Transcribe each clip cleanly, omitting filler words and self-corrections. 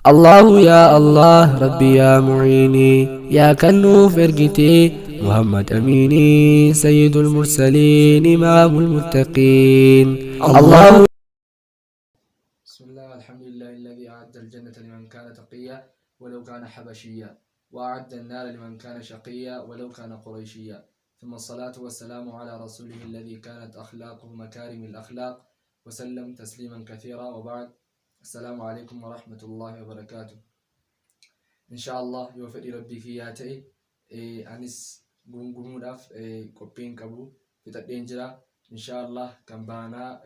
Allahu yaa Allah Rabbi yaa mu'iinii yaa kan nuuf ergite Muhammad Amiinii Sayyidul Mursaliin Imaamul Muttaqiin Allahu. بسم الله الحمد لله الذي أعد الجنة لمن كان تقيا ولو كان حبشيا، وأعد النار لمن كان شقيا ولو كان قريشيا، ثم الصلاة والسلام على رسوله الذي كانت أخلاقه مكارم الأخلاق وسلم تسليما كثيرا، وبعد، السلام عليكم ورحمة الله وبركاته. إن شاء الله yoo fedhii Rabbii kiyyaa ta'e anis gungumuudhaaf qophiin qabu fixadheen jira. Insha Allah kan baanaa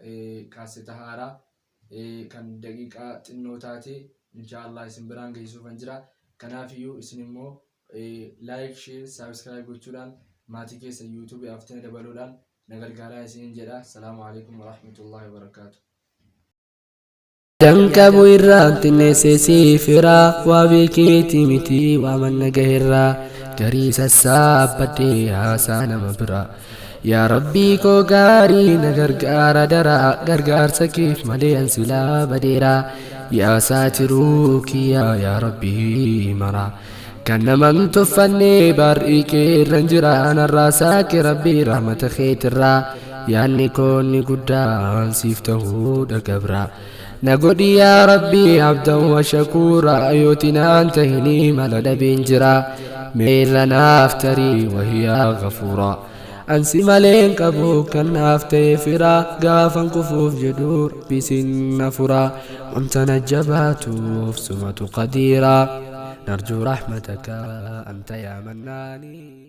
kaaseta haaraa kan daqiiqaa xinnoo taate insha Allah isin biraan geessisuufan jira. Kanaafiyyuu isin immoo like, share, subscribe gochuudhaan maatii keessa YouTube aftina dabaluudhaan na gargaaraa isiniin jedha. Salaamu alaikum warahmatullahi wabarakaatu. Danqabu irraan xinneessee siif hiraa, waa beekeeti miti waa manna gaherraa, garii sassaabbadhee haasaa nama biraa. Yaa Rabbii koo gaarii na gargaara daraa, gargaarsa keef malee an silaa badeera. Yaa saatiruu kiyyaa, yaa Rabbii maraa kan naman tuffanne, baar'ii kee irran jira, narraa saaqi Rabbii rahmata keetirraa. Yaanni koonni guddaan siif ta'uudha, gabraa na godhi yaa Rabbii abdan wa shakuura. Yooti naan tahinii mala dhabeen jira, meerra naaf tarii wahiyaa gafuura. Ansi maleen qabu kan naaf ta'e fira, gaafan kufuuf jedhu Rabbi sin na fura. Wanta na jabaatuuf sumatu qadiira, narjuu rahmataka anta yaa mannaanii.